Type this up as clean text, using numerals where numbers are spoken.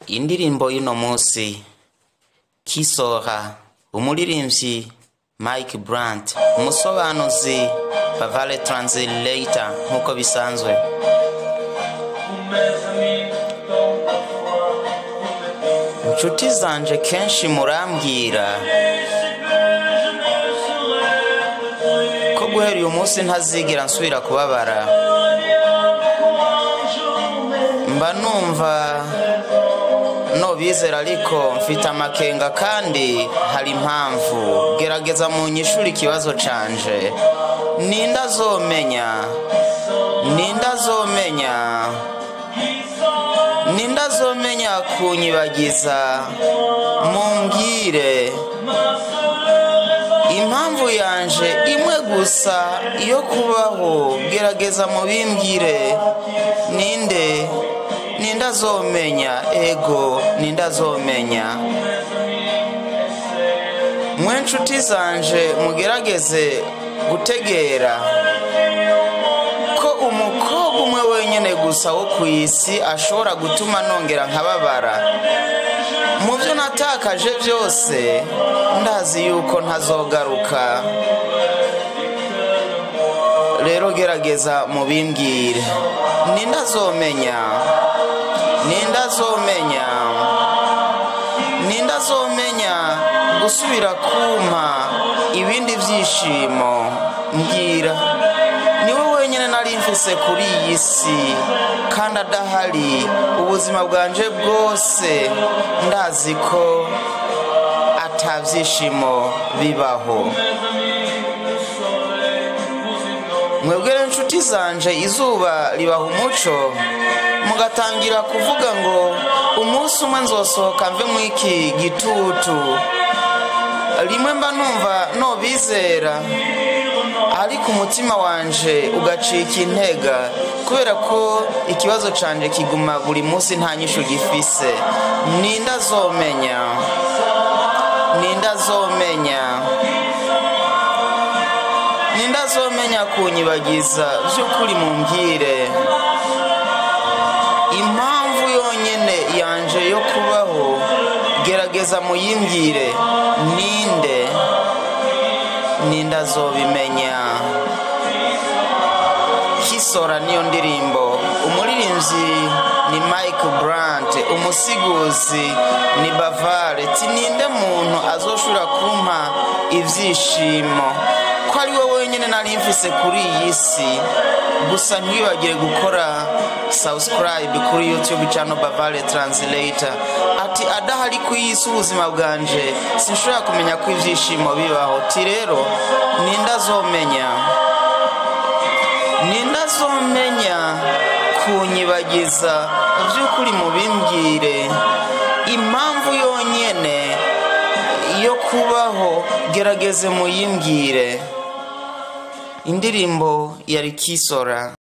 Indirimbo y'uno munsi Kisora, umuririmbyi Mike Brandt, umusobanuzi Bavale Translator nk'uko bisanzwe. Inshuti zanje kenshi murambwira ko guhera uyu munsi ntazigera nsubira kubabara. Mba numva nobizera, ariko mfite amakenga kandi hari impamvu. Gerageza munyishure ikibazo canje. Ninde azomenya? Ninde azomenya? Ninde azomenya kunyibagiza? Mumbwire impamvu yanje imwe gusa yo kubaho. Gerageza mubimbwire. Ninde? Ninde azomenya? Ego, ninde azomenya? Mwe nshuti zanje mugerageze gutegera ko umukobwa umwe wenyene gusa wo kw'isi ashobora gutuma nongera nkababara. Mu byo natakaje byose ndazi yuko ntazogaruka. Rero gerageza mubimbwire. Ninde azomenya? Ninde azomenya? Ninde azomenya gusubira kumpa ibindi byishimo? Mbwira. Niwe wenyine nari mfise kuri iyi si, kandi adahari ubuzima bwanje bwose ndazi ko atabyishimo bibaho. Mwebwe rero nshuti zanje, izuba ribaha umuco mugatangira kuvuga ngo umunsi umwe nzosohoka mve mu iki gitutu. Rimwe mba numva nobizera, ariko umutima wanje ugacika intega kubera ko ikibazo canje kiguma buri munsi nta nyishu gifise. Ninde azomenya? Ninde azomenya? Ninde azomenya kunyibagiza? Vy'ukuri mumbwire. Impamvu yonyene yanje yo kubaho, gerageza muyimbwire. Ninde? Ninde azobimenya? Kisora niyo ndirimbo. Umuririmbyi ni Mike Brandt, umusiguzi ni Bavare. Ti ninde muntu azoshobora kumpa ivyishimo ko ari we wenyene nari mfise kuri iyi si? Gusa ntiwibagire gukora subscribe kuri YouTube channel Bavare Translator. Ati adahari ku isi ubuzima bwanje sinshobora kumenya ko ivyishimo bibaho. Ti rero ninde azomenya? Ninde azomenya kunyibagiza? Vy'ukuri mubimbwire. Impamvu yonyene yo kubaho, gerageze muyimbwire. Indirimbo yari Kisora.